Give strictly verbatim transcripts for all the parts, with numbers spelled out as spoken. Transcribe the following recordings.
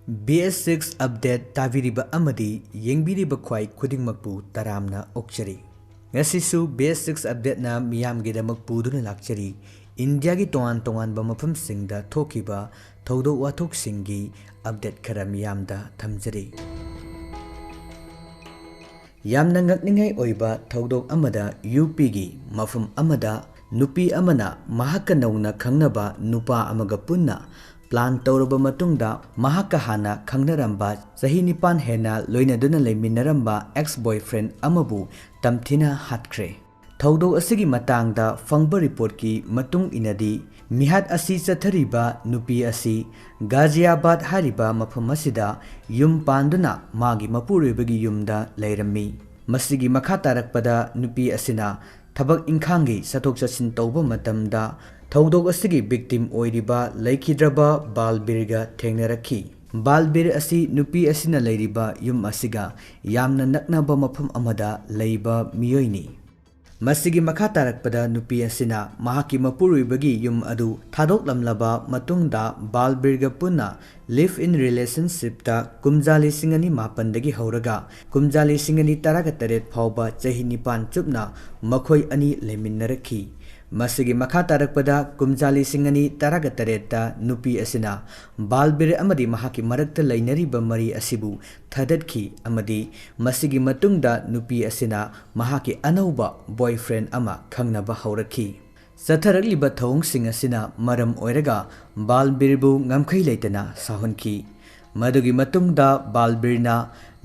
B ꯑꯦꯁ six update ꯇꯥꯕꯤꯔꯤꯕ ꯑꯃꯗꯤ ꯌꯦꯡꯕꯤꯔꯤꯕ ꯈ꯭ꯋꯥꯏ ꯈꯨꯗꯤꯡꯃꯛꯄꯨ ꯇꯔꯥꯝꯅ ꯑꯣꯛꯆꯔꯤ꯫ ꯉꯁꯤꯁꯨ ꯕꯤ ꯑꯦꯁ ꯁꯤꯛꯁ ꯑꯞꯗꯦꯠꯅ ꯃꯤꯌꯥꯝꯒꯤꯗꯃꯛ ꯄꯨꯗꯨꯅ ꯂꯥꯛꯆꯔꯤ꯫ ꯏꯟꯗꯤꯌꯥꯒꯤ ꯇꯣꯉꯥꯟ ꯇꯣꯉꯥꯟꯕ ꯃꯐꯝꯁꯤꯡꯗ ꯊꯣꯛꯈꯤꯕ ꯊꯧꯗꯣꯛ ꯋꯥꯊꯣꯛꯁꯤꯡꯒꯤ ꯑꯞꯗꯦꯠ ꯈꯔ ꯃꯤꯌꯥꯝꯗ ꯊꯝꯖꯔꯤ꯫ ꯌꯥꯝꯅ ꯉꯛꯅꯤꯡꯉꯥꯏ ꯑꯣꯏꯕ ꯊꯧꯗꯣꯛ ꯑꯃꯗ, ꯌꯨ ꯄꯤꯒꯤ ꯃꯐꯝ ꯑꯃꯗ ꯅꯨꯄꯤ ꯑꯃꯅ ꯃꯍꯥꯛꯀ ꯅꯧꯅ ꯈꯪꯅꯕ ꯅꯨꯄꯥ ꯑꯃꯒ ꯄꯨꯟꯅ ꯄ꯭ꯂꯥꯟ ꯇꯧꯔꯕ ꯃꯇꯨꯡꯗ, ꯃꯍꯥꯛꯀ ꯍꯥꯟꯅ ꯈꯪꯅꯔꯝꯕ, ꯆꯍꯤ ꯅꯤꯄꯥꯟ ꯍꯦꯟꯅ ꯂꯣꯏꯅꯗꯨꯅ ꯂꯩꯃꯤꯟꯅꯔꯝꯕ ꯑꯦꯛꯁ ꯕꯣꯏꯐ꯭ꯔꯦꯟ ꯑꯃꯕꯨ ꯇꯝꯊꯤꯅ ꯍꯥꯠꯈ꯭ꯔꯦ꯫ ꯊꯧꯗꯣꯛ ꯑꯁꯤꯒꯤ ꯃꯇꯥꯡꯗ ꯐꯪꯕ ꯔꯤꯄꯣꯔꯠꯀꯤ ꯃꯇꯨꯡ ꯏꯟꯅꯗꯤ, ꯃꯤꯍꯥꯠ ꯑꯁꯤ ꯆꯠꯊꯔꯤꯕ ꯅꯨꯄꯤ ꯑꯁꯤ ꯒꯥꯖꯤꯌꯥꯕꯥꯗ ꯍꯥꯏꯔꯤꯕ ꯃꯐꯝ ꯑꯁꯤꯗ ꯌꯨꯝ ꯄꯥꯟꯗꯨꯅ ꯃꯥꯒꯤ ꯃꯄꯨꯔꯣꯏꯕꯒꯤ ꯌꯨꯝꯗ ꯂꯩꯔꯝꯃꯤ꯫ ꯃꯁꯤꯒꯤ ꯃꯈꯥ ꯇꯥꯔꯛꯄꯗ ꯅꯨꯄꯤ ꯑꯁꯤꯅ ꯊꯕꯛ ꯏꯪꯈꯥꯡꯒꯤ ꯆꯠꯊꯣꯛ ꯆꯠꯁꯤꯟ ꯇꯧꯕ ꯃꯇꯝꯗ ꯊꯧꯗꯣꯛ ꯑꯁꯤꯒꯤ ꯚꯤꯛꯇꯤꯝ ꯑꯣꯏꯔꯤꯕ ꯂꯩꯈꯤꯗ꯭ꯔꯕ ꯕꯥꯜꯕꯤꯔꯒ ꯊꯦꯡꯅꯔꯛꯈꯤ꯫ ꯕꯥꯜꯕꯤꯔ ꯑꯁꯤ ꯅꯨꯄꯤ ꯑꯁꯤꯅ ꯂꯩꯔꯤꯕ ꯌꯨꯝ ꯑꯁꯤꯒ ꯌꯥꯝꯅ ꯅꯛꯅꯕ ꯃꯐꯝ ꯑꯃꯗ ꯂꯩꯕ ꯃꯤꯑꯣꯏꯅꯤ꯫ ꯃꯁꯤꯒꯤ ꯃꯈꯥ ꯇꯥꯔꯛꯄꯗ ꯅꯨꯄꯤ ꯑꯁꯤꯅ ꯃꯍꯥꯛꯀꯤ ꯃꯄꯨꯔꯣꯏꯕꯒꯤ ꯌꯨꯝ ꯑꯗꯨ ꯊꯥꯗꯣꯛꯂꯝꯂꯕ ꯃꯇꯨꯡꯗ, ꯕꯥꯜꯕꯤꯔꯒ ꯄꯨꯟꯅ ꯂꯤꯚ ꯏꯟ ꯔꯤꯂꯦꯁꯟꯁꯤꯞꯇ ꯀꯨꯝꯖꯥ ꯂꯤꯁꯤꯡ ꯑꯅꯤ ꯃꯥꯄꯟꯗꯒꯤ ꯍꯧꯔꯒ ꯀꯨꯝꯖꯥ ꯂꯤꯁꯤꯡ ꯑꯅꯤ ꯇꯔꯥꯒ ꯇꯔꯦꯠ ꯐꯥꯎꯕ ꯆꯍꯤ ꯅꯤꯄꯥꯟ ꯆꯨꯞꯅ ꯃꯈꯣꯏ ꯑꯅꯤ ꯂꯩꯃꯤꯟꯅꯔꯛꯈꯤ꯫ ꯃꯁꯤꯒꯤ ꯃꯈꯥ ꯇꯥꯔꯛꯄꯗ ꯀꯨꯝꯖꯥ ꯂꯤꯁꯤꯡ ꯑꯅꯤ ꯇꯔꯥꯒ ꯇꯔꯦꯠꯇ ꯅꯨꯄꯤ ꯑꯁꯤꯅ ꯕꯥꯜꯕꯤꯔ ꯑꯃꯗꯤ ꯃꯍꯥꯛꯀꯤ ꯃꯔꯛꯇ ꯂꯩꯅꯔꯤꯕ ꯃꯔꯤ ꯑꯁꯤꯕꯨ ꯊꯗꯠꯈꯤ ꯑꯃꯗꯤ ꯃꯁꯤꯒꯤ ꯃꯇꯨꯡꯗ ꯅꯨꯄꯤ ꯑꯁꯤꯅ ꯃꯍꯥꯛꯀꯤ ꯑꯅꯧꯕ ꯕꯣꯏꯐ꯭ꯔꯦꯟ ꯑꯃ ꯈꯪꯅꯕ ꯍꯧꯔꯛꯈꯤ꯫ ꯆꯠꯊꯔꯛꯂꯤꯕ ꯊꯧꯑꯣꯡꯁꯤꯡ ꯑꯁꯤꯅ ꯃꯔꯝ ꯑꯣꯏꯔꯒ ꯕꯥꯜꯕꯤꯔꯕꯨ ꯉꯝꯈꯩ ꯂꯩꯇꯅ ꯁꯥꯎꯍꯟꯈꯤ꯫ ꯃꯗꯨꯒꯤ ꯃꯇꯨꯡꯗ ꯕꯥꯜꯕꯤꯔꯅ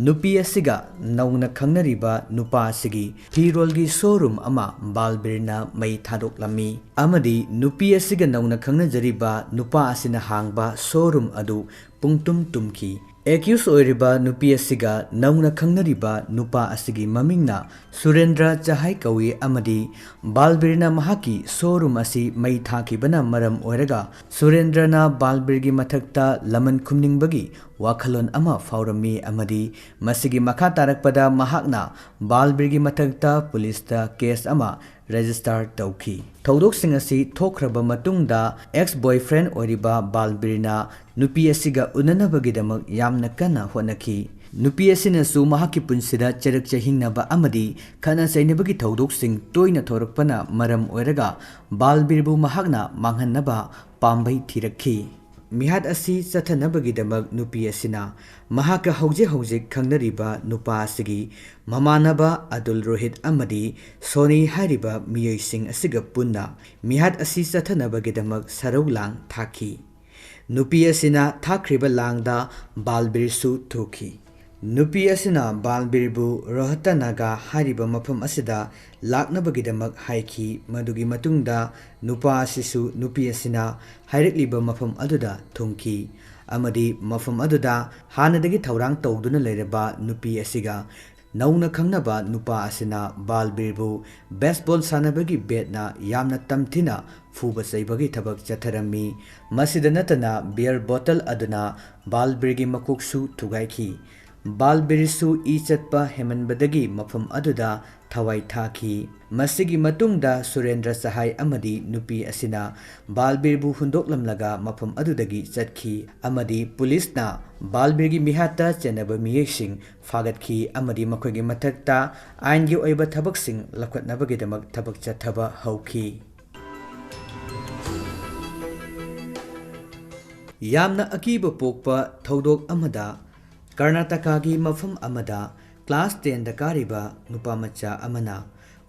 ꯅꯨꯄꯤ ꯑꯁꯤꯒ ꯅꯧꯅ ꯈꯪꯅꯔꯤꯕ ꯅꯨꯄꯥ ꯑꯁꯤꯒꯤ ꯐꯤꯔꯣꯜꯒꯤ ꯁꯣꯔꯨꯝ ꯑꯃ ꯕꯥꯜꯕꯤꯔꯅ ꯃꯩ ꯊꯥꯗꯣꯛꯂꯝꯃꯤ ꯑꯃꯗꯤ ꯅꯨꯄꯤ ꯑꯁꯤꯒ ꯅꯧꯅ ꯈꯪꯅꯖꯔꯤꯕ ꯅꯨꯄꯥ ꯑꯁꯤꯅ ꯍꯥꯡꯕ ꯁꯣꯔꯨꯝ ꯑꯗꯨ ꯄꯨꯡꯇꯨꯝ ꯇꯨꯝꯈꯤ꯫ ꯑꯦꯀ꯭ꯌꯨꯁ ꯑꯣꯏꯔꯤꯕ ꯅꯨꯄꯤ ꯑꯁꯤꯒ ꯅꯧꯅ ꯈꯪꯅꯔꯤꯕ ꯅꯨꯄꯥ ꯑꯁꯤꯒꯤ ꯃꯃꯤꯡꯅ ꯁꯨꯔꯦꯟꯗ꯭ꯔ ꯆꯍꯥꯏ ꯀꯧꯏ ꯑꯃꯗꯤ ꯕꯥꯜꯕꯤꯔꯅ ꯃꯍꯥꯛꯀꯤ ꯁꯣꯔꯨꯝ ꯑꯁꯤ ꯃꯩ ꯊꯥꯈꯤꯕꯅ ꯃꯔꯝ ꯑꯣꯏꯔꯒ ꯁꯨꯔꯦꯟꯗ꯭ꯔꯅ ꯕꯥꯜꯕꯤꯔꯒꯤ ꯃꯊꯛꯇ ꯂꯃꯟ ꯈꯨꯝꯅꯤꯡꯕꯒꯤ ꯋꯥꯈꯜꯂꯣꯟ ꯑꯃ ꯐꯥꯎꯔꯝꯃꯤ ꯑꯃꯗꯤ ꯃꯁꯤꯒꯤ ꯃꯈꯥ ꯇꯥꯔꯛꯄꯗ ꯃꯍꯥꯛꯅ ꯕꯥꯜꯕꯤꯔꯒꯤ ꯃꯊꯛꯇ ꯄꯨꯂꯤꯁꯇ ꯀꯦꯁ ꯑꯃ ꯔꯦꯖꯤꯁꯇꯥꯔ ꯇꯧꯈꯤ꯫ ꯊꯧꯗꯣꯛꯁꯤꯡ ꯑꯁꯤ ꯊꯣꯛꯈ꯭ꯔꯕ ꯃꯇꯨꯡꯗ ex boyfriend ꯑꯣꯏꯔꯤꯕ ꯕꯥꯜꯕꯤꯔꯅ ꯅꯨꯄꯤ ꯑꯁꯤꯒ ꯎꯅꯅꯕꯒꯤꯗꯃꯛ ꯌꯥꯝꯅ ꯀꯟꯅ ꯍꯣꯠꯅꯈꯤ꯫ ꯅꯨꯄꯤ ꯑꯁꯤꯅꯁꯨ ꯃꯍꯥꯛꯀꯤ ꯄꯨꯟꯁꯤꯗ ꯆꯔꯛ ꯆꯍꯤꯡꯅꯕ ꯑꯃꯗꯤ ꯈꯠꯅ ꯆꯩꯅꯕꯒꯤ ꯊꯧꯗꯣꯛꯁꯤꯡ ꯇꯣꯏꯅ ꯊꯣꯔꯛꯄꯅ ꯃꯔꯝ ꯑꯣꯏꯔꯒ ꯕꯥꯜꯕꯤꯔꯕꯨ ꯃꯍꯥꯛꯅ ꯃꯥꯡꯍꯟꯅꯕ ꯄꯥꯝꯕꯩ ꯊꯤꯔꯛꯈꯤ꯫ ꯃꯤꯍꯥꯠ ꯑꯁꯤ ꯆꯠꯊꯅꯕꯒꯤꯗꯃꯛ ꯅꯨꯄꯤ ꯑꯁꯤꯅ ꯃꯍꯥꯛꯀ ꯍꯧꯖꯤꯛ ꯍꯧꯖꯤꯛ ꯈꯪꯅꯔꯤꯕ ꯅꯨꯄꯥ ꯑꯁꯤꯒꯤ ꯃꯃꯥꯟꯅꯕ ꯑꯗꯨꯜ ꯔꯣꯍꯤꯠ ꯑꯃꯗꯤ ꯁꯣꯅꯤ ꯍꯥꯏꯔꯤꯕ ꯃꯤꯑꯣꯏꯁꯤꯡ ꯑꯁꯤꯒ ꯄꯨꯟꯅ ꯃꯤꯍꯥꯠ ꯑꯁꯤ ꯆꯠꯊꯅꯕꯒꯤꯗꯃꯛ ꯁꯔꯧ ꯂꯥꯡ ꯊꯥꯈꯤ꯫ ꯅꯨꯄꯤ ꯑꯁꯤꯅ ꯊꯥꯈ꯭ꯔꯤꯕ ꯂꯥꯡꯗ ꯕꯥꯜꯕꯤꯔꯁꯨ ꯊꯨꯈꯤ꯫ ꯅꯨꯄꯤ ꯑꯁꯤꯅ ꯕꯥꯜꯕꯤꯔꯕꯨ ꯔꯣꯍꯇꯅꯥꯒꯥ ꯍꯥꯏꯔꯤꯕ ꯃꯐꯝ ꯑꯁꯤꯗ ꯂꯥꯛꯅꯕꯒꯤꯗꯃꯛ ꯍꯥꯏꯈꯤ꯫ ꯃꯗꯨꯒꯤ ꯃꯇꯨꯡꯗ ꯅꯨꯄꯥ ꯑꯁꯤꯁꯨ ꯅꯨꯄꯤ ꯑꯁꯤꯅ ꯍꯥꯏꯔꯛꯂꯤꯕ ꯃꯐꯝ ꯑꯗꯨꯗ ꯊꯨꯡꯈꯤ ꯑꯃꯗꯤ ꯃꯐꯝ ꯑꯗꯨꯗ ꯍꯥꯟꯅꯗꯒꯤ ꯊꯧꯔꯥꯡ ꯇꯧꯗꯨꯅ ꯂꯩꯔꯕ ꯅꯨꯄꯤ ꯑꯁꯤꯒ ꯅꯧꯅ ꯈꯪꯅꯕ ꯅꯨꯄꯥ ꯑꯁꯤꯅ ꯕꯥꯜꯕꯤꯔꯕꯨ ꯕꯦꯁꯕꯣꯜ ꯁꯥꯟꯅꯕꯒꯤ ꯕꯦꯠꯅ ꯌꯥꯝꯅ ꯇꯝꯊꯤꯅ ꯐꯨꯕ ꯆꯩꯕꯒꯤ ꯊꯕꯛ ꯆꯠꯊꯔꯝꯃꯤ꯫ ꯃꯁꯤꯗ ꯅꯠꯇꯅ ꯕꯤꯌꯔ ꯕꯣꯇꯜ ꯑꯗꯨꯅ ꯕꯥꯜꯕꯤꯔꯒꯤ ꯃꯀꯣꯛꯁꯨ ꯊꯨꯒꯥꯏꯈꯤ꯫ ꯕꯥꯜꯕꯤꯔꯁꯨ ꯏ ꯆꯠꯄ ꯍꯦꯟꯃꯟꯕꯗꯒꯤ ꯃꯐꯝ ꯑꯗꯨꯗ ꯊꯋꯥꯏ ꯊꯥꯈꯤ꯫ ꯃꯁꯤꯒꯤ ꯃꯇꯨꯡꯗ ꯁꯨꯔꯦꯟꯗ꯭ꯔ ꯁꯍꯥꯏ ꯑꯃꯗꯤ ꯅꯨꯄꯤ ꯑꯁꯤꯅ ꯕꯥꯜꯕꯤꯔꯕꯨ ꯍꯨꯟꯗꯣꯛꯂꯝꯂꯒ ꯃꯐꯝ ꯑꯗꯨꯗꯒꯤ ꯆꯠꯈꯤ ꯑꯃꯗꯤ ꯄꯨꯂꯤꯁꯅ ꯕꯥꯜꯕꯤꯔꯒꯤ ꯃꯤꯍꯥꯠꯇ ꯆꯦꯟꯅꯕ ꯃꯤꯑꯣꯏꯁꯤꯡ ꯐꯥꯒꯠꯈꯤ ꯑꯃꯗꯤ ꯃꯈꯣꯏꯒꯤ ꯃꯊꯛꯇ ꯑꯥꯏꯟꯒꯤ ꯑꯣꯏꯕ ꯊꯕꯛꯁꯤꯡ ꯂꯧꯈꯠꯅꯕꯒꯤꯗꯃꯛ ꯊꯕꯛ ꯆꯠꯊꯕ ꯍꯧꯈꯤ꯫ ꯌꯥꯝꯅ ꯑꯀꯤꯕ ꯄꯣꯛꯄ ꯊꯧꯗꯣꯛ ꯑꯃꯗ ꯀꯔꯅꯥꯇꯀꯥꯒꯤ ꯃꯐꯝ ꯑꯃꯗ class tenꯗ ꯀꯥꯔꯤꯕ ꯅꯨꯄꯥ ꯃꯆꯥ ꯑꯃꯅ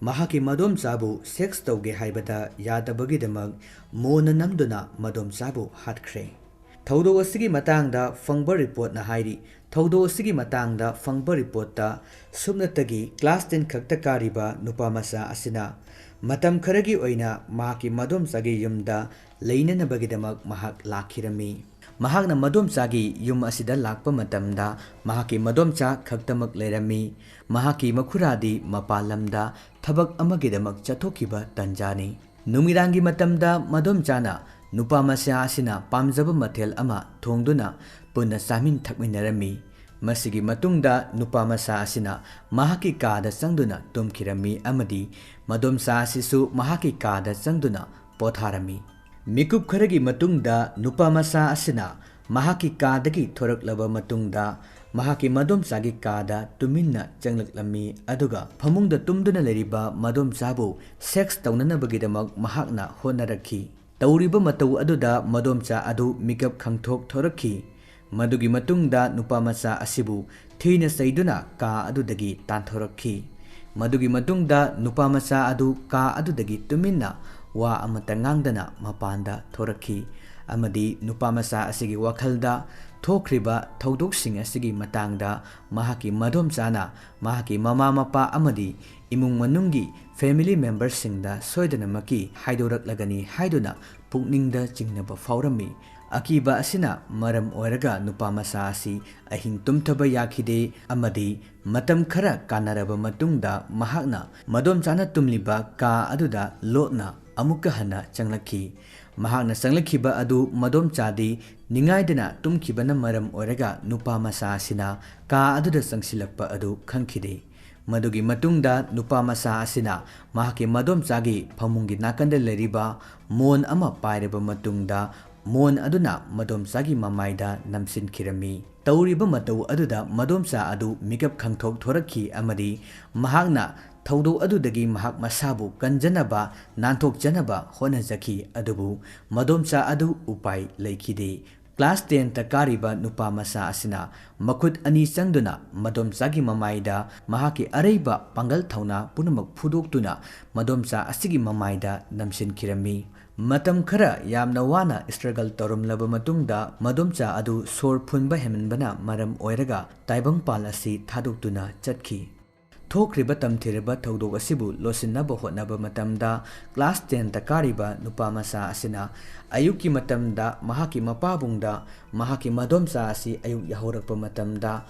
ꯃꯍꯥꯛꯀꯤ ꯃꯗꯣꯝꯆꯥꯕꯨ sex ꯇꯧꯒꯦ ꯍꯥꯏꯕꯗ ꯌꯥꯗꯕꯒꯤꯗꯃꯛ ꯃꯣꯟꯅ ꯅꯝꯗꯨꯅ ꯃꯗꯣꯝꯆꯥꯕꯨ ꯍꯥꯠꯈ꯭ꯔꯦ꯫ ꯊꯧꯗꯣꯛ ꯑꯁꯤꯒꯤ ꯃꯇꯥꯡꯗ ꯐꯪꯕ ꯔꯤꯄꯣꯔꯠꯅ ꯍꯥꯏꯔꯤ, ꯊꯧꯗꯣꯛ ꯑꯁꯤꯒꯤ ꯃꯇꯥꯡꯗ ꯐꯪꯕ ꯔꯤꯄꯣꯔꯠꯇ ꯁꯨꯞꯅꯇꯒꯤ class ten ꯈꯛꯇ ꯀꯥꯔꯤꯕ ꯅꯨꯄꯥ ꯃꯆꯥ ꯑꯁꯤꯅ ꯃꯇꯝ ꯈꯔꯒꯤ ꯑꯣꯏꯅ ꯃꯍꯥꯛꯀꯤ ꯃꯗꯣꯝꯆꯥꯒꯤ ꯌꯨꯝꯗ ꯂꯩꯅꯅꯕꯒꯤꯗꯃꯛ ꯃꯍꯥꯛ ꯂꯥꯛꯈꯤꯔꯝꯃꯤ꯫ ꯃꯍꯥꯛꯅ ꯃꯗꯣꯝꯆꯥꯒꯤ ꯌꯨꯝ ꯑꯁꯤꯗ ꯂꯥꯛꯄ ꯃꯇꯝꯗ ꯃꯍꯥꯛꯀꯤ ꯃꯗꯣꯝꯆꯥ ꯈꯛꯇꯃꯛ ꯂꯩꯔꯝꯃꯤ꯫ ꯃꯍꯥꯛꯀꯤ ꯃꯈꯨꯔꯥꯗꯤ ꯃꯄꯥꯟ ꯂꯝꯗ ꯊꯕꯛ ꯑꯃꯒꯤꯗꯃꯛ ꯆꯠꯊꯣꯛꯈꯤꯕ ꯇꯟꯖꯥꯅꯤ꯫ ꯅꯨꯃꯤꯗꯥꯡꯒꯤ ꯃꯇꯝꯗ ꯃꯗꯣꯝꯆꯥꯅ ꯅꯨꯄꯥ ꯃꯆꯥ ꯑꯁꯤꯅ ꯄꯥꯝꯖꯕ ꯃꯊꯦꯜ ꯑꯃ ꯊꯣꯡꯗꯨꯅ ꯄꯨꯟꯅ ꯆꯥꯃꯤꯟ ꯊꯛꯃꯤꯟꯅꯔꯝꯃꯤ꯫ ꯃꯁꯤꯒꯤ ꯃꯇꯨꯡꯗ ꯅꯨꯄꯥ ꯃꯆꯥ ꯑꯁꯤꯅ ꯃꯍꯥꯛꯀꯤ ꯀꯥꯗ ꯆꯪꯗꯨꯅ ꯇꯨꯝꯈꯤꯔꯝꯃꯤ ꯑꯃꯗꯤ ꯃꯗꯣꯝꯆꯥ ꯑꯁꯤꯁꯨ ꯃꯍꯥꯛꯀꯤ ꯀꯥꯗ ꯆꯪꯗꯨꯅ ꯄꯣꯊꯥꯔꯝꯃꯤ꯫ ꯃꯤꯀꯨꯞ ꯈꯔꯒꯤ ꯃꯇꯨꯡꯗ ꯅꯨꯄꯥ ꯃꯆꯥ ꯑꯁꯤꯅ ꯃꯍꯥꯛꯀꯤ ꯀꯥꯗꯒꯤ ꯊꯣꯔꯛꯂꯕ ꯃꯇꯨꯡꯗ ꯃꯍꯥꯛꯀꯤ ꯃꯗꯣꯝꯆꯥꯒꯤ ꯀꯥꯗ ꯇꯨꯃꯤꯟꯅ ꯆꯪꯂꯛꯂꯝꯃꯤ, ꯑꯗꯨꯒ ꯐꯃꯨꯡꯗ ꯇꯨꯝꯗꯨꯅ ꯂꯩꯔꯤꯕ ꯃꯗꯣꯝꯆꯥꯕꯨ ꯁꯦꯛꯁ ꯇꯧꯅꯅꯕꯒꯤꯗꯃꯛ ꯃꯍꯥꯛꯅ ꯍꯣꯠꯅꯔꯛꯈꯤ꯫ ꯇꯧꯔꯤꯕ ꯃꯇꯧ ꯑꯗꯨꯗ ꯃꯗꯣꯝꯆꯥ ꯑꯗꯨ ꯃꯤꯀꯞ ꯈꯪꯊꯣꯛ ꯊꯣꯔꯛꯈꯤ꯫ ꯃꯗꯨꯒꯤ ꯃꯇꯨꯡꯗ ꯅꯨꯄꯥ ꯃꯆꯥ ꯑꯁꯤꯕꯨ ꯊꯤꯅ ꯆꯩꯗꯨꯅ ꯀꯥ ꯑꯗꯨꯗꯒꯤ ꯇꯥꯟꯊꯣꯔꯛꯈꯤ꯫ ꯃꯗꯨꯒꯤ ꯃꯇꯨꯡꯗ ꯅꯨꯄꯥ ꯃꯆꯥ ꯑꯗꯨ ꯀꯥ ꯑꯗꯨꯗꯒꯤ ꯇꯨꯃꯤꯟꯅ ꯋꯥ ꯑꯃꯠꯇ ꯉꯥꯡꯗꯅ ꯃꯄꯥꯟꯗ ꯊꯣꯔꯛꯈꯤ, ꯑꯃꯗꯤ ꯅꯨꯄꯥ ꯃꯆꯥ ꯑꯁꯤꯒꯤ ꯋꯥꯈꯜꯗ ꯊꯣꯛꯈ꯭ꯔꯤꯕ ꯊꯧꯗꯣꯛꯁꯤꯡ ꯑꯁꯤꯒꯤ ꯃꯇꯥꯡꯗ ꯃꯍꯥꯛꯀꯤ ꯃꯗꯣꯝꯆꯥꯅ ꯃꯍꯥꯛꯀꯤ ꯃꯃꯥ ꯃꯄꯥ ꯑꯃꯗꯤ ꯏꯃꯨꯡ ꯃꯅꯨꯡꯒꯤ family memberꯁꯤꯡꯗ ꯁꯣꯏꯗꯅꯃꯛꯀꯤ ꯍꯥꯏꯗꯣꯔꯛꯂꯒꯅꯤ ꯍꯥꯏꯗꯨꯅ ꯄꯨꯛꯅꯤꯡꯗ ꯆꯤꯡꯅꯕ ꯐꯥꯎꯔꯝꯃꯤ꯫ ꯑꯀꯤꯕ ꯑꯁꯤꯅ ꯃꯔꯝ ꯑꯣꯏꯔꯒ ꯅꯨꯄꯥ ꯃꯆꯥ ꯑꯁꯤ ꯑꯍꯤꯡ ꯇꯨꯝꯊꯕ ꯌꯥꯈꯤꯗꯦ, ꯑꯃꯗꯤ ꯃꯇꯝ ꯈꯔ ꯀꯥꯟꯅꯔꯕ ꯃꯇꯨꯡꯗ ꯃꯍꯥꯛꯅ ꯃꯗꯣꯝꯆꯥꯅ ꯇꯨꯝꯂꯤꯕ ꯀꯥ ꯑꯗꯨꯗ ꯂꯣꯠꯅ ꯑꯃꯨꯛꯀ ꯍꯟꯅ ꯆꯪꯂꯛꯈꯤ꯫ ꯃꯍꯥꯛꯅ ꯆꯪꯂꯛꯈꯤꯕ ꯑꯗꯨ ꯃꯗꯣꯝꯆꯥꯗꯤ ꯅꯤꯡꯉꯥꯏꯗꯅ ꯇꯨꯝꯈꯤꯕꯅ ꯃꯔꯝ ꯑꯣꯏꯔꯒ ꯅꯨꯄꯥ ꯃꯆꯥ ꯑꯁꯤꯅ ꯀꯥ ꯑꯗꯨꯗ ꯆꯪꯁꯤꯜꯂꯛꯄ ꯑꯗꯨ ꯈꯪꯈꯤꯗꯦ꯫ ꯃꯗꯨꯒꯤ ꯃꯇꯨꯡꯗ ꯅꯨꯄꯥ ꯃꯆꯥ ꯑꯁꯤꯅ ꯃꯍꯥꯛꯀꯤ ꯃꯗꯣꯝꯆꯥꯒꯤ ꯐꯃꯨꯡꯒꯤ ꯅꯥꯀꯟꯗ ꯂꯩꯔꯤꯕ ꯃꯣꯟ ꯑꯃ ꯄꯥꯏꯔꯕ ꯃꯇꯨꯡꯗ ꯃꯣꯟ ꯑꯗꯨꯅ ꯃꯗꯣꯝꯆꯥꯒꯤ ꯃꯃꯥꯏꯗ ꯅꯝꯁꯤꯟꯈꯤꯔꯝꯃꯤ꯫ ꯇꯧꯔꯤꯕ ꯃꯇꯧ ꯑꯗꯨꯗ ꯃꯗꯣꯝꯆꯥ ꯑꯗꯨ ꯃꯤꯀꯞ ꯈꯪꯊꯣꯛ ꯊꯣꯔꯛꯈꯤ ꯑꯃꯗꯤ ꯃꯍꯥꯛꯅ ꯊꯧꯗꯣꯛ ꯑꯗꯨꯗꯒꯤ ꯃꯍꯥꯛ ꯃꯁꯥꯕꯨ ꯀꯟꯖꯅꯕ, ꯅꯥꯟꯊꯣꯛꯆꯅꯕ ꯍꯣꯠꯅꯖꯈꯤ, ꯑꯗꯨꯕꯨ ꯃꯗꯣꯝꯆꯥ ꯑꯗꯨ ꯎꯄꯥꯏ ꯂꯩꯈꯤꯗꯦ꯫ Class tenꯇ ꯀꯥꯔꯤꯕ ꯅꯨꯄꯥ ꯃꯆꯥ ꯑꯁꯤꯅ ꯃꯈꯨꯠ ꯑꯅꯤ ꯆꯪꯗꯨꯅ ꯃꯗꯣꯝꯆꯥꯒꯤ ꯃꯃꯥꯏꯗ ꯃꯍꯥꯛꯀꯤ ꯑꯔꯩꯕ ꯄꯥꯡꯒꯜ ꯊꯧꯅꯥ ꯄꯨꯝꯅꯃꯛ ꯐꯨꯗꯣꯛꯇꯨꯅ ꯃꯗꯣꯝꯆꯥ ꯑꯁꯤꯒꯤ ꯃꯃꯥꯏꯗ ꯅꯝꯁꯤꯟꯈꯤꯔꯝꯃꯤ꯫ ꯃꯇꯝ ꯈꯔ ꯌꯥꯝꯅ ꯋꯥꯅ struggle ꯇꯧꯔꯝꯂꯕ ꯃꯇꯨꯡꯗ ꯃꯗꯣꯝꯆꯥ ꯑꯗꯨ ꯁꯣꯔ ꯐꯨꯟꯕ ꯍꯦꯟꯃꯟꯕꯅ ꯃꯔꯝ ꯑꯣꯏꯔꯒ ꯇꯥꯏꯕꯪꯄꯥꯜ ꯑꯁꯤ ꯊꯥꯗꯣꯛꯇꯨꯅ ꯆꯠꯈꯤ꯫ ꯊꯣꯛꯈ꯭ꯔꯤꯕ ꯇꯝꯊꯤꯔꯕ ꯊꯧꯗꯣꯛ ꯑꯁꯤꯕꯨ ꯂꯣꯠꯁꯤꯟꯅꯕ ꯍꯣꯠꯅꯕ ꯃꯇꯝꯗ, class tenꯇ ꯀꯥꯔꯤꯕ ꯅꯨꯄꯥ ꯃꯆꯥ ꯑꯁꯤꯅ ꯑꯌꯨꯛꯀꯤ ꯃꯇꯝꯗ ꯃꯍꯥꯛꯀꯤ ꯃꯄꯥꯕꯨꯡꯗ ꯃꯍꯥꯛꯀꯤ ꯃꯗꯣꯝꯆꯥ ꯑꯁꯤ ꯑꯌꯨꯛ ꯌꯥꯍꯧꯔꯛꯄ ꯃꯇꯝꯗ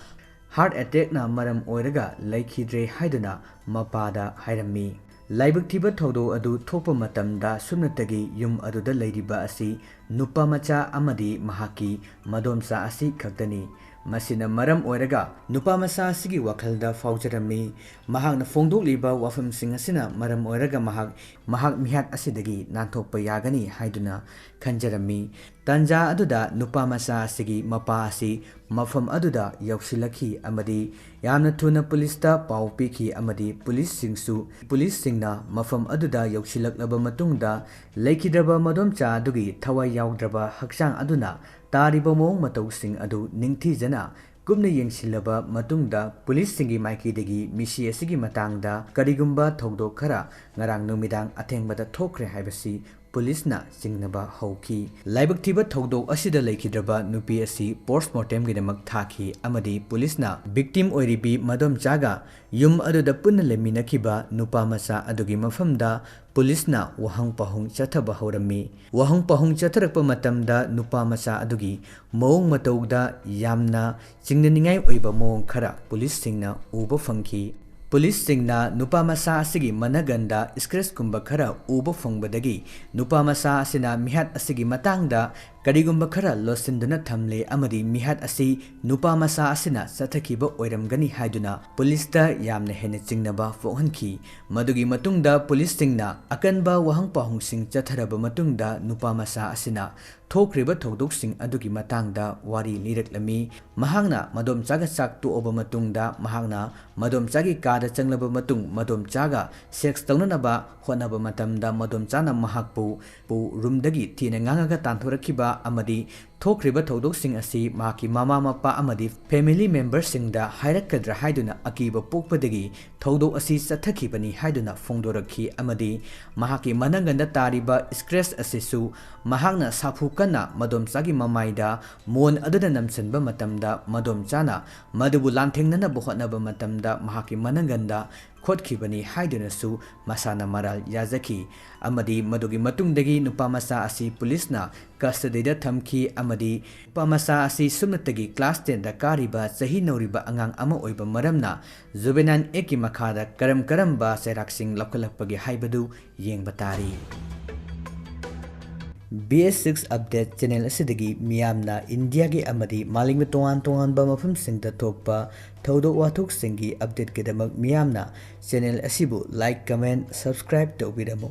heart attackꯅ ꯃꯔꯝ ꯑꯣꯏꯔꯒ ꯂꯩꯈꯤꯗ꯭ꯔꯦ ꯍꯥꯏꯗꯨꯅ ꯃꯄꯥꯗ ꯍꯥꯏꯔꯝꯃꯤ꯫ ꯂꯥꯏꯕꯛ ꯊꯤꯕ ꯊꯧꯗꯣꯛ ꯑꯗꯨ ꯊꯣꯛꯄ ꯃꯇꯝꯗ ꯁꯨꯞꯅꯇꯒꯤ ꯌꯨꯝ ꯑꯗꯨꯗ ꯂꯩꯔꯤꯕ ꯑꯁꯤ ꯅꯨꯄꯥ ꯃꯆꯥ ꯑꯃꯗꯤ ꯃꯍꯥꯛꯀꯤ ꯃꯗꯣꯝꯆꯥ ꯑꯁꯤ ꯈꯛꯇꯅꯤ꯫ ꯃꯁꯤꯅ ꯃꯔꯝ ꯑꯣꯏꯔꯒ ꯅꯨꯄꯥ ꯃꯆꯥ ꯑꯁꯤꯒꯤ ꯋꯥꯈꯜꯗ ꯐꯥꯎꯖꯔꯝꯃꯤ꯫ ꯃꯍꯥꯛꯅ ꯐꯣꯡꯗꯣꯛꯂꯤꯕ ꯋꯥꯐꯝꯁꯤꯡ ꯑꯁꯤꯅ ꯃꯔꯝ ꯑꯣꯏꯔꯒ ꯃꯍꯥꯛ, ꯃꯍꯥꯛ ꯃꯤꯍꯥꯠ ꯑꯁꯤꯗꯒꯤ ꯅꯥꯟꯊꯣꯛꯄ ꯌꯥꯒꯅꯤ ꯍꯥꯏꯗꯨꯅ ꯈꯟꯖꯔꯝꯃꯤ꯫ ꯇꯥꯟꯖꯥ ꯑꯗꯨꯗ ꯅꯨꯄꯥ ꯃꯆꯥ ꯑꯁꯤꯒꯤ ꯃꯄꯥ ꯑꯁꯤ ꯃꯐꯝ ꯑꯗꯨꯗ ꯌꯧꯁꯤꯜꯂꯛꯈꯤ ꯑꯃꯗꯤ ꯌꯥꯝꯅ ꯊꯨꯅ ꯄꯨꯂꯤꯁꯇ ꯄꯥꯎ ꯄꯤꯈꯤ ꯑꯃꯗꯤ ꯄꯨꯂꯤꯁꯁꯤꯡꯁꯨ, ꯄꯨꯂꯤꯁꯁꯤꯡꯅ ꯃꯐꯝ ꯑꯗꯨꯗ ꯌꯧꯁꯤꯜꯂꯛꯂꯕ ꯃꯇꯨꯡꯗ ꯂꯩꯈꯤꯗ꯭ꯔꯕ ꯃꯗꯣꯝꯆꯥ ꯑꯗꯨꯒꯤ ꯊꯋꯥꯏ ꯌꯥꯎꯗ꯭ꯔꯕ ꯍꯛꯆꯥꯡ ꯑꯗꯨꯅ ꯇꯥꯔꯤꯕ ꯃꯑꯣꯡ ꯃꯇꯧꯁꯤꯡ ꯑꯗꯨ ꯅꯤꯡꯊꯤꯖꯅ ꯀꯨꯞꯅ ꯌꯦꯡꯁꯤꯜꯂꯕ ꯃꯇꯨꯡꯗ ꯄꯨꯂꯤꯁꯁꯤꯡꯒꯤ ꯃꯥꯏꯀꯩꯗꯒꯤ ꯃꯤꯁꯤ ꯑꯁꯤꯒꯤ ꯃꯇꯥꯡꯗ ꯀꯔꯤꯒꯨꯝꯕ ꯊꯧꯗꯣꯛ ꯈꯔ ꯉꯔꯥꯡ ꯅꯨꯃꯤꯗꯥꯡ ꯑꯊꯦꯡꯕꯗ ꯊꯣꯛꯈ꯭ꯔꯦ ꯍꯥꯏꯕꯁꯤ ꯄꯨꯂꯤꯁꯅ ꯆꯤꯡꯅꯕ ꯍꯧꯈꯤ꯫ ꯂꯥꯏꯕꯛ ꯊꯤꯕ ꯊꯧꯗꯣꯛ ꯑꯁꯤꯗ ꯂꯩꯈꯤꯗ꯭ꯔꯕ ꯅꯨꯄꯤ ꯑꯁꯤ ꯄꯣꯁ꯭ꯠꯃꯣꯔꯇꯦꯝꯒꯤꯗꯃꯛ ꯊꯥꯈꯤ ꯑꯃꯗꯤ ꯄꯨꯂꯤꯁꯅ ꯚꯤꯛꯇꯤꯝ ꯑꯣꯏꯔꯤꯕꯤ ꯃꯗꯣꯝꯆꯥꯒ ꯌꯨꯝ ꯑꯗꯨꯗ ꯄꯨꯟꯅ ꯂꯩꯃꯤꯟꯅꯈꯤꯕ ꯅꯨꯄꯥ ꯃꯆꯥ ꯑꯗꯨꯒꯤ ꯃꯐꯝꯗ ꯄꯨꯂꯤꯁꯅ ꯋꯥꯍꯪ ꯄꯥꯎꯍꯪ ꯆꯠꯊꯕ ꯍꯧꯔꯝꯃꯤ꯫ ꯋꯥꯍꯪ ꯄꯥꯎꯍꯪ ꯆꯠꯊꯔꯛꯄ ꯃꯇꯝꯗ ꯅꯨꯄꯥ ꯃꯆꯥ ꯑꯗꯨꯒꯤ ꯃꯑꯣꯡ ꯃꯇꯧꯗ ꯌꯥꯝꯅ ꯆꯤꯡꯅꯅꯤꯡꯉꯥꯏ ꯑꯣꯏꯕ ꯃꯑꯣꯡ ꯈꯔ ꯄꯨꯂꯤꯁꯁꯤꯡꯅ ꯎꯕ ꯐꯪꯈꯤ꯫ ꯄꯨꯂꯤꯁꯁꯤꯡꯅ ꯅꯨꯄꯥ ꯃꯆꯥ ꯑꯁꯤꯒꯤ ꯃꯅꯒꯟꯗ scratchꯀꯨꯝꯕ ꯈꯔ ꯎꯕ ꯐꯪꯕꯗꯒꯤ ꯅꯨꯄꯥ ꯃꯆꯥ ꯑꯁꯤꯅ ꯃꯤꯍꯥꯠ ꯑꯁꯤꯒꯤ ꯃꯇꯥꯡꯗ ꯀꯔꯤꯒꯨꯝꯕ ꯈꯔ ꯂꯣꯠꯁꯤꯟꯗꯨꯅ ꯊꯝꯂꯦ ꯑꯃꯗꯤ ꯃꯤꯍꯥꯠ ꯑꯁꯤ ꯅꯨꯄꯥ ꯃꯆꯥ ꯑꯁꯤꯅ ꯆꯠꯊꯈꯤꯕ ꯑꯣꯏꯔꯝꯒꯅꯤ ꯍꯥꯏꯗꯨꯅ ꯄꯨꯂꯤꯁꯇ ꯌꯥꯝꯅ ꯍꯦꯟꯅ ꯆꯤꯡꯅꯕ ꯄꯣꯛꯍꯟꯈꯤ꯫ ꯃꯗꯨꯒꯤ ꯃꯇꯨꯡꯗ ꯄꯨꯂꯤꯁꯁꯤꯡꯅ ꯑꯀꯟꯕ ꯋꯥꯍꯪ ꯄꯥꯎꯍꯪꯁꯤꯡ ꯆꯠꯊꯔꯕ ꯃꯇꯨꯡꯗ ꯅꯨꯄꯥ ꯃꯆꯥ ꯑꯁꯤꯅ ꯊꯣꯛꯈ꯭ꯔꯤꯕ ꯊꯧꯗꯣꯛꯁꯤꯡ ꯑꯗꯨꯒꯤ ꯃꯇꯥꯡꯗ ꯋꯥꯔꯤ ꯂꯤꯔꯛꯂꯝꯃꯤ꯫ ꯃꯍꯥꯛꯅ ꯃꯗꯣꯝꯆꯥꯒ ꯆꯥꯛ ꯇꯣꯛꯑꯕ ꯃꯇꯨꯡꯗ ꯃꯍꯥꯛꯅ ꯃꯗꯣꯝꯆꯥꯒꯤ ꯀꯥꯗ ꯆꯪꯂꯕ ꯃꯇꯨꯡ ꯃꯗꯣꯝꯆꯥꯒ sex ꯇꯧꯅꯅꯕ ꯍꯣꯠꯅꯕ ꯃꯇꯝꯗ ꯃꯗꯣꯝꯆꯥꯅ ꯃꯍꯥꯛꯄꯨ, ꯄꯨ roomꯗꯒꯤ ꯊꯤꯅ ꯉꯥꯡꯉꯒ ꯇꯥꯟꯊꯣꯔꯛꯈꯤꯕ ꯑꯃꯗꯤ ꯊꯣꯛꯈ꯭ꯔꯤꯕ ꯊꯧꯗꯣꯛꯁꯤꯡ ꯑꯁꯤ ꯃꯍꯥꯛꯀꯤ ꯃꯃꯥ ꯃꯄꯥ ꯑꯃꯗꯤ family memberꯁꯤꯡꯗ ꯍꯥꯏꯔꯛꯀꯗ꯭ꯔꯥ ꯍꯥꯏꯗꯨꯅ ꯑꯀꯤꯕ ꯄꯣꯛꯄꯗꯒꯤ ꯊꯧꯗꯣꯛ ꯑꯁꯤ ꯆꯠꯊꯈꯤꯕꯅꯤ ꯍꯥꯏꯗꯨꯅ ꯐꯣꯡꯗꯣꯔꯛꯈꯤ ꯑꯃꯗꯤ ꯃꯍꯥꯛꯀꯤ ꯃꯅꯪꯒꯟꯗ ꯇꯥꯔꯤꯕ scratch ꯑꯁꯤꯁꯨ ꯃꯍꯥꯛꯅ ꯁꯥꯐꯨ ꯀꯟꯅ ꯃꯗꯣꯝꯆꯥꯒꯤ ꯃꯃꯥꯏꯗ ꯃꯣꯟ ꯑꯗꯨꯅ ꯅꯝꯁꯤꯟꯕ ꯃꯇꯝꯗ ꯃꯗꯣꯝꯆꯥꯅ ꯃꯗꯨꯕꯨ ꯂꯥꯟꯊꯦꯡꯅꯅꯕ ꯍꯣꯠꯅꯕ ꯃꯇꯝꯗ ꯃꯍꯥꯛꯀꯤ ꯃꯅꯪꯒꯟꯗ ꯈꯣꯠꯈꯤꯕꯅꯤ ꯍꯥꯏꯗꯨꯅꯁꯨ ꯃꯁꯥꯅ ꯃꯔꯥꯜ ꯌꯥꯖꯈꯤ ꯑꯃꯗꯤ ꯃꯗꯨꯒꯤ ꯃꯇꯨꯡꯗꯒꯤ ꯅꯨꯄꯥ ꯃꯆꯥ ꯑꯁꯤ ꯄꯨꯂꯤꯁꯅ custodyꯗ ꯊꯝꯈꯤ ꯑꯃꯗꯤ ꯑꯃꯗꯤ ꯅꯨꯄꯥ ꯃꯆꯥ ꯑꯁꯤ ꯁꯨꯞꯅꯇꯒꯤ class ten ꯗ ꯀꯥꯔꯤꯕ ꯆꯍꯤ ꯅꯧꯔꯤꯕ ꯑꯉꯥꯡ ꯑꯃ ꯑꯣꯏꯕ ꯃꯔꯝꯅ Juvenile Act ꯀꯤ ꯃꯈꯥꯗ ꯀꯔꯝ ꯀꯔꯝꯕ ꯆꯩꯔꯥꯛꯁꯤꯡ ꯂꯧꯈꯠꯂꯛꯄꯒꯦ ꯍꯥꯏꯕꯗꯨ ꯌꯦꯡꯕ ꯇꯥꯔꯤ꯫ B S six Update channel ꯑꯁꯤꯗꯒꯤ ꯃꯤꯌꯥꯝꯅ ꯏꯟꯗꯤꯌꯥꯒꯤ ꯑꯃꯗꯤ ꯃꯥꯂꯦꯝꯒꯤ ꯇꯣꯉꯥꯟ ꯇꯣꯉꯥꯟꯕ ꯃꯐꯝꯁꯤꯡꯗ ꯊꯣꯛꯄ ꯊꯧꯗꯣꯛ ꯋꯥꯊꯣꯛꯁꯤꯡꯒꯤ update ꯀꯤꯗꯃꯛ ꯃꯤꯌꯥꯝꯅ channel ꯑꯁꯤꯕꯨ like, comment, subscribe ꯇꯧꯕꯤꯔꯝꯃꯨ꯫